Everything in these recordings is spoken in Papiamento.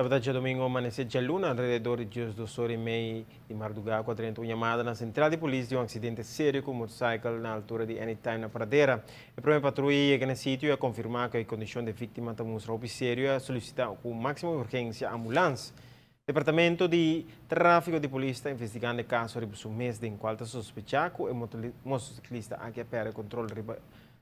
Tabata djadomingo amanece djaluna alrededor di 12 ora y mei di marduga cu a drenta un yamada na central di polis di un accidente serio cu un motorcycle na altura di Anytime na Pradera. E prome patruya yega na e sitio y a confirma cu e condicion di e victima ta mustra hopi serio y a solicita cu maximo urgencia ambulans. Departamento di Trafico di Polis ta investigando e caso riba su mes den cual ta sospecha cu e motociclista aki a perde control riba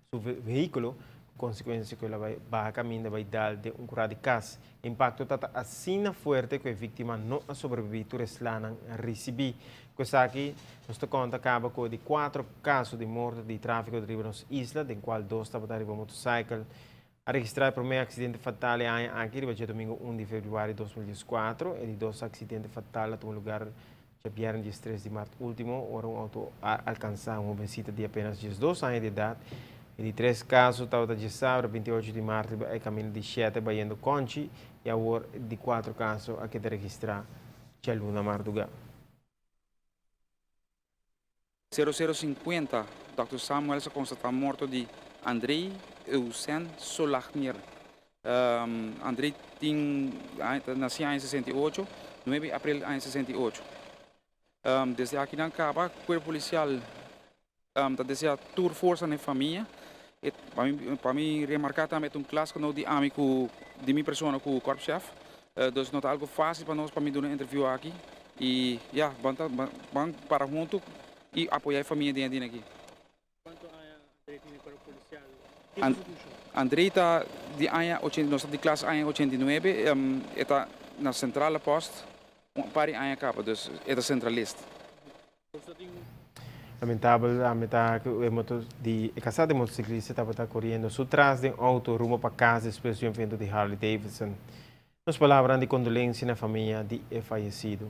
su vehiculo cu consecuencia cu el a bay baha caminda bay dal den un cura di cas. E impacto ta ta asina fuerte cu e victima no a sobrevivi tur e slanan ricibi. Cu esaki nos ta conta caba cu e di cuatro caso di morto di trafico riba nos isla den cual dos tabata riba motorcycle. A registrá e promé aksidente fatal e aña aki riba djadumingu 1 di februari 2014. E di dos aksidente fatal a tuma lugar djabièrnè 13 di mart último, ora un outo a alkansá un hobensita di apenas 12 aña di edat. E di tres kaso tabata djesabra 28 di mart riba e kaminda di shete bayendo Konchi i awor e di kuatro kaso a keda registrá djaluna mardugá. 0050, Dòkter Samuels a konstatá morto di Andrei Eusen Solagnier. Andrei tin ta nasí aña 68, 9 aprel aña 68. Desde akinan kaba kuerpo polisial ta desea tur forsa na e famia. E pa mi pa mi remarká tambe e ta un klas ku no di ami ku di mi persona ku korpschef. Dus no ta algu fásil pa nos pa mi duna e interview aki. I ya, ban ta ban para huntu i apoyá e famia den e dina aki. Kuantu aña André tin den kuerpo polisial? Kiko su funshon? André ta di aña ochenta, nos ta di klas aña 89, e ta na Centrale Post un par di aña kaba, dus e ta centralist. Lamentabel tambe ta cu e moto di e casa di motociclista tabata coriendo su tras den auto rumbo pa cas despues di un evento di Harley Davidson. Nos palabranan di condolencia na famia di e fayecido.